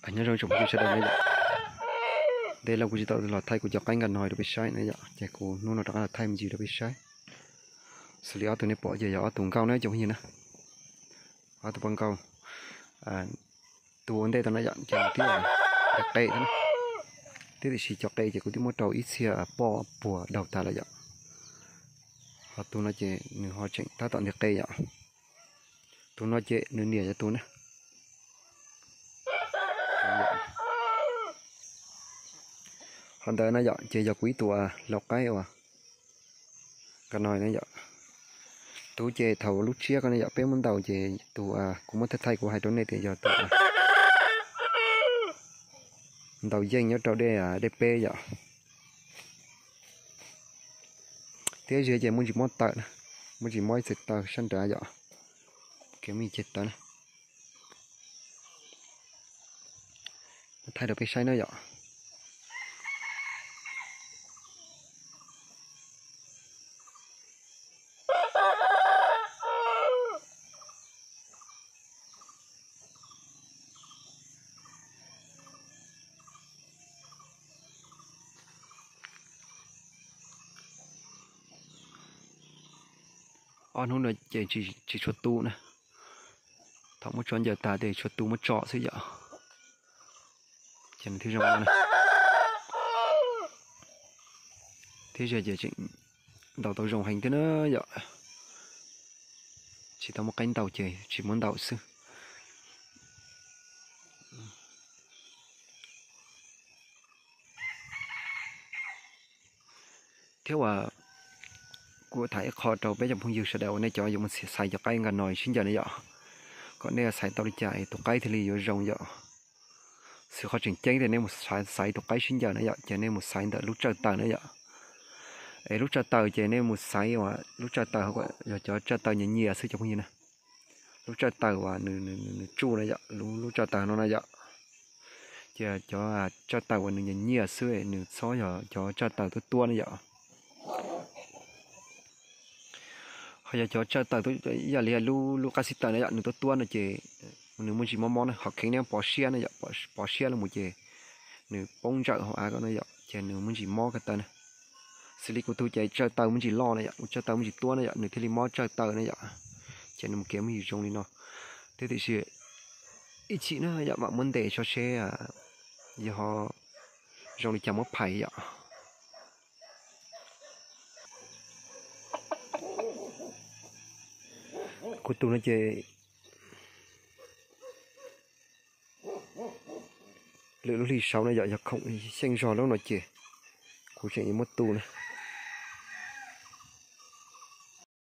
Nyob zoo tsoom phooj ywg sawv daws na yom. Tej lawm kuv tsis tau los thaij kuv cov qaib nkag no rau peb saib na yom, ces kuv hnub no rov qab los thaij me ntsis rau peb saib. Xws li ob tug nej pom ces yog ob tug nkauj na tsoom phooj ywg na. Ob tug poj nkauj, tus ua ntej tau na yom, ces nws twb nqes tau na, thiab tiam sis cov qe ces kuv twb muab rau ib txhia poj puag daug tas lawm yom. Ho tus no ces nws ho tseem tab tom nti qe yom. Tus no ces nws niam yog tus na. Qhov ntawd na yom, ces yog kuv ib tug lau qaib uas nkag no na yom. Tus ces thaum lub tshiab ko ne yom, peb muab ntaus ces tus, kuv muab thaij thaij kuv hais rau nej tias yog tus ntaus yeej nyob rau dej, dej peb yom. Thiab ziag ces muaj ntsis mob tawm na, muaj ntsis mob ib txhais taw sab nrad yom. Kev me ceg tawv na. Thaij rau peb saib na yom. Ob hnub no ces tsis tshua tu na. Thaum muab tso ncaws tas ces tsuas tu muab tso xwb yom. Ces nws thiaj zoo no na. Thiab ziag ces tseem ntaus tau zoo heev thiab na yom. Tsis tau muaj qaib ntaus ces tsis muab ntaus xwb. Thiab uas kuv tham ib qho rau peb cov phooj ywg sawv daws uas nej cov yuav mus xaiv cov qaib nkag no sib ncaws na yom, kom nej xaiv tau li cas es tus qaib thiaj li yuav zoo yom. Xwm qhov tseem ceeb tias nej mus xaiv tus qaib sib ncaws na yom, ces nej mus xaiv ntawm lub tsawj taws na yom. Es lub tsawj taws ces nej mus xaiv uas lub tsawj taws yog cov tsawj taws nyias nyias xwb cov phooj ywg na. Lub tsawj taws uas nws tsuj na yom, lub tsawj taws no na yom. Ces cov tsawj taws uas nws nyias nyias xwb, nws txhob yog cov tsawj taws tuab tuab na yom. Ho yog cov tsawj taws ib yam li lub qab xib taws na yom, nws tuab tuab no ces nws muaj ntsis mob mob na, ho kheev nej pov siab na yom, pov siab los mus ces nws poob ntsawm hauv av ko na yom, ces nws muaj ntsis mob ko taw na. Xws li kuv tus ces tsawj taws muaj ntsis loj na yom, kuv tsawj taws muaj ntsis tuab na yom, nws thiaj li mob tsawj taws na yom. Ces nws mus kev muaj ntsis zoo li no. Thiab tiam sis ib chim na yom mam muab ntes tso seb yog zoo li cas muab phais yom. Kuv tus no ces lwm lub hli saud no yom, yog khoom xyeej zog lub no ces kuv tseem yuav muab tu na.